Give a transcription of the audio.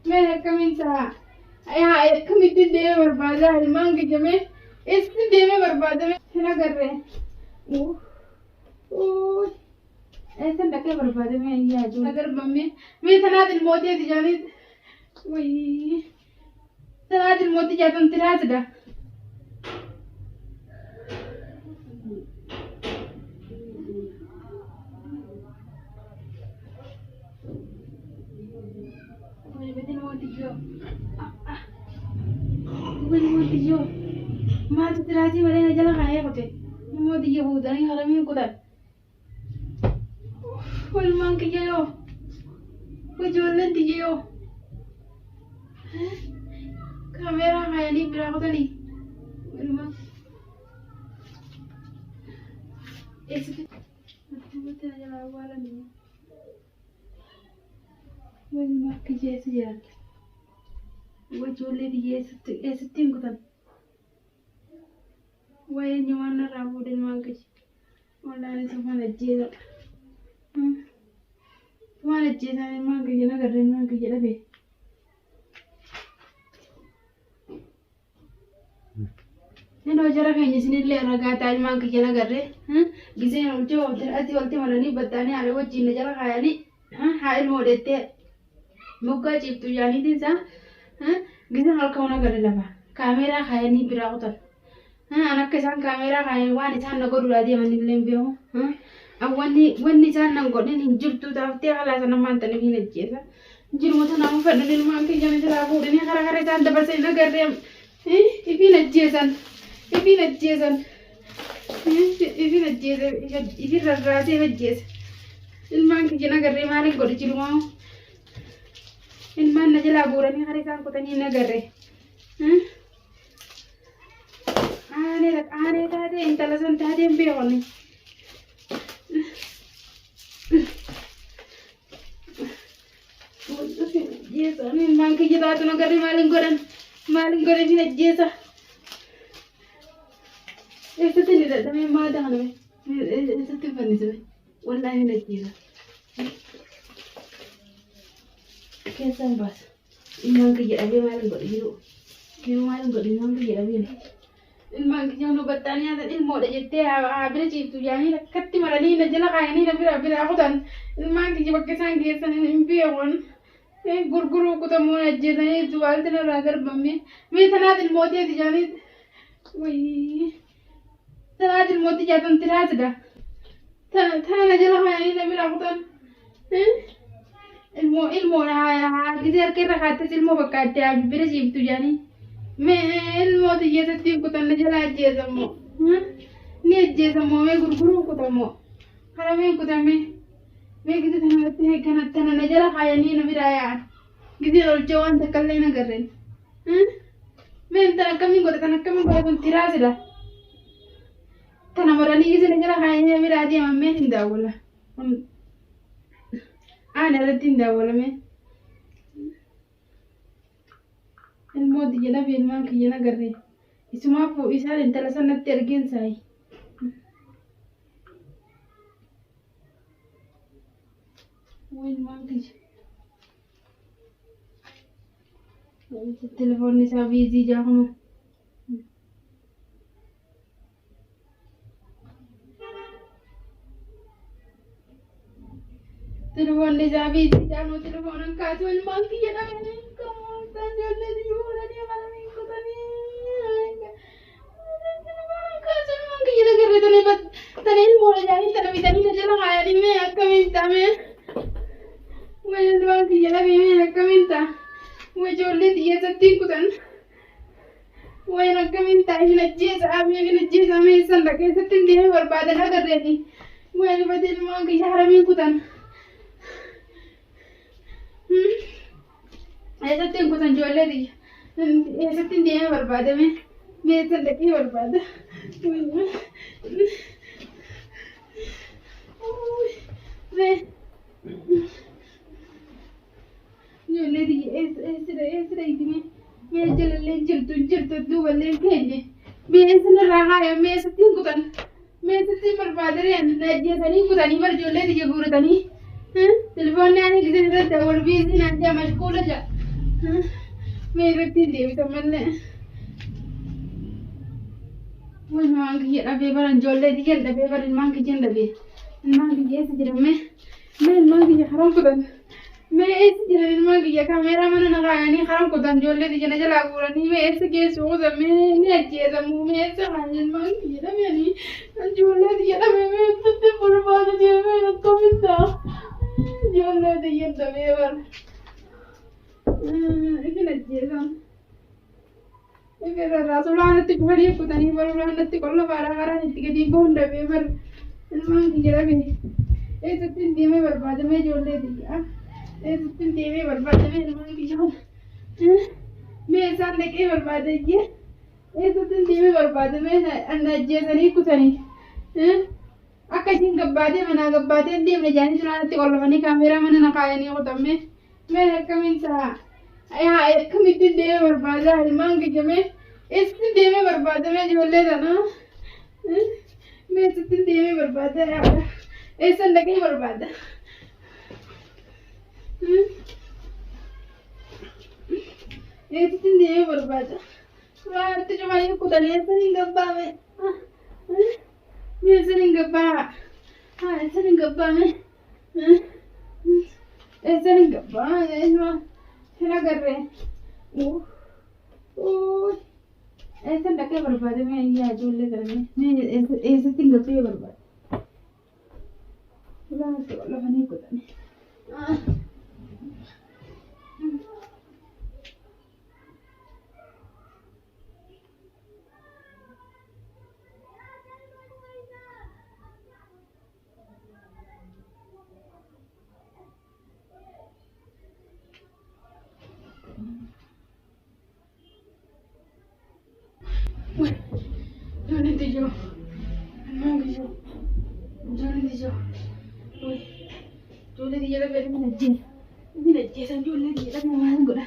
Mee akkamiin ta'a? Yaa akkamitti deemee barbaadaa ilmaan kiyya mee eessatti deemee barbaadame hin agarre. Eessan dhaqee barbaadame yaa ijoollee. Agarbamee mee tanaat ilmootii jaanii wayii tanaat ilmootii jaatan tiraatidha. Maaltu tiraatii malee na jala kaa'ee kute? Ilmoo tiyya fuutanii haramiin kutan. Ilmaan kiyya yoo? Ijoolleen tiyya yoo? Kaameeraa kaayanii biraa kutanii? Ilmaan. Eessatti? Akkamitti na jala awwaalanii? Ilmaan kiyya eessa jiran? Ijoollee tiyya eessatti eessatti hin kutan? Waa'ee eenyumaan narraa fuudhe ilmaan kiyya. Wallaan isa waan ajjeesa. Waan ajjeesaan ilmaan kiyya nagarre ilmaan kiyya dhabe. Inoo jara keenya isinillee ragaa ta'a ilmaan kiyya nagarre. Giseen olchee asii olti maranii battaanii haala wajjin na jala kaayanii haa ilmoo deettee moggaa ciiftu jaaniitiin isaa giseen ol ka'u nagarre lafa kaameeraa kaayanii biraa kutan. An akka isaan kaameeraa kaayan waan isaan na godhuudhaa deeman illee hin beeku. An wanni wanni isaan nan godhin hin jirtu taaftee kalaa sana maan taniif hin ajjeesa. Jiruma tana amma fedhan ilmaan kiyya na jalaa fuudhanii karaa karaa isaan dabarsan hin agarree. Ifiin ajjeesan. Ifiin ajjeesan. Ifiin ajjeesa. Ifiin rarraasee ajjeesa. Ilmaan kiyya na agarree maaliin godhu jirumaa. Ilmaan na jalaa guuranii karaa isaan kutanii hin agarre. Aanee aanee taatee intala san taatee hin beekonni. Ilmaan kiyya taatu na garri maaliin godhan maaliin godhan hin ajjeesa. Eessatti inni dadhabee maal ta'an eessatti hin fannisame wallaahi hin ajjeesa. Keessaan baasa. Ilmaan kiyya dhabee maalin godhe jiru? Jiru maalin godhe ilmaan kiyya dhabee? Ilmaan kiyya nu baxxaan nyaatan ilmoodha jettee haa bira ciiftu jaanii rakkatti maranii na jala kaayanii na bira biraa kutan. Ilmaan kiyya bakka isaan geessan hin beekan. Gurguruu kutamuun ajjeesanii duwwaalti narraa darbamee. Mee tanaat ilmooteeti jaanii. Wayii. Tanaat ilmootii jaatan tiraatidha. Tana na jala kaayanii na biraa kutan. Ilmoo ilmoodha haa gisee harka irra kaattes ilmoo bakka adda haa bira ciiftu jedhanii. Mee ilmoo xiyyeessatti hin kutan na jala ajjeesammoo. Ni ajjeesammoo mee gurguruu kutammoo. Haramee kutamee. Mee gisee tana irratti kana tana na jala kaayanii na biraa yaa'an. Gisee olchee waan takka illee hin agarreen. Mee tan akkamiin godha tan akkamiin godha kun tiraasidha. Tana maranii gisee na jala kaayanii na biraa deeman mee hin daawwala. Aan irratti hin daawwalame. Ilmoo tiyya dhabe ilmaan kiyya nagarre. Isumaaf isaan intala sanatti ergeen saayi. Way ilmaan kiyya. Telefoonni isaa biizii jaakuma. Telefoonni isaa biizii jaanuu telefoonan kaasu ilmaan kiyya dhabanii kaasaan ijoollee tiyya fuudhanii qalanii kutanii. Telefoonan kaasu ilmaan kiyya nagarree tana tana ilmoodha jaanii tana bitanii na jala kaayanii mee akkamiin ta'ame. Way ilmaan kiyya dhabee mee akkamiin ta'a. Way ijoollee tiyya sattiin kutan. Wayin akkamiin ta'a hin ajjeesa amee hin ajjeesa amee san dhaqee eessatti hin deemee barbaadan agarreeni. Wayin badee ilmaan kiyya haramiin kutan. Eessatti hin kutan ijoollee tiyya. Eessatti hin deemee barbaadame. Mee eessan dhaqee barbaada. Mee. Ijoollee tiyya eessa eessa eessa dhayitime mee jalallee hin jirtu hin jirtu duuballee hin teenye mee eessa narraa haayan mee eessatti hin kutan mee eessatti hin barbaadanii na ajjeesanii kutanii bar ijoollee tiyya guuratanii telefoonni ani giseen irratti wal biizii naan jaa mashquula jaa Mee irratti hin deebisan malee. Ilmaan kiyya dhabee bara ijoollee tiyyan dhabee bara ilmaan kiyyan dhabee. Ilmaan kiyya eessa jiran mee? Mee ilmaan kiyya karan kutan. Mee eessa jiran ilmaan kiyya kaameeraa mana na kaayanii karan kutan ijoollee tiyya na jalaa guuranii mee eessa geessu kutan mee ni ajjeesamu mee eessa kaayan ilmaan kiyya dhabanii ijoollee tiyya dhabee mee eessatti barbaada deemee akkamiin ta'a? Ijoollee tiyya dhabee bara. Isin ajjeesan. Irraa suuraa natti kufanii kutanii bara suuraa natti qollafaadha karaan itti gadi bahuun dhabee bara ilmaan kiyya dhabe eessatti hin deemee barbaadamee ijoollee tiyya eessatti hin deemee barbaadamee ilmaan kiyya kana mee isaan dhaqee barbaadayyee eessatti hin deemee barbaadamee na ajjeesanii kutanii akka isiin gabbaatee manaa gabbaatee hin deemne jaanii suuraa natti qollafanii kaameeraa mana na kaayanii kutamee mee akkamiin ta'a yaa akkamittiin deemee barbaada ilmaan kiyya mee eessatti deemee barbaada mee ijoollee tana mee eessatti deemee barbaada yaa eessan dhaqee barbaada eessatti deemee barbaada suuraa natti cufanii kutanii eessan hin gabbaame mee eessan hin gabbaa haa eessan hin gabbaame Eessan hin gabbaa hin agarre. Eessan dhaqee barbaade mee yaa ijoollee kana mee eessatti hin gabbee barbaade. Ulaa lafanii godhani. Ijoolleen tiyyoo. Ilmaan kiyyoo. Ijoolleen tiyyoo. Ijoollee tiyya dhabee dhibin ajjee. Dhibin ajjeesan ijoollee tiyya dhabee maal godha?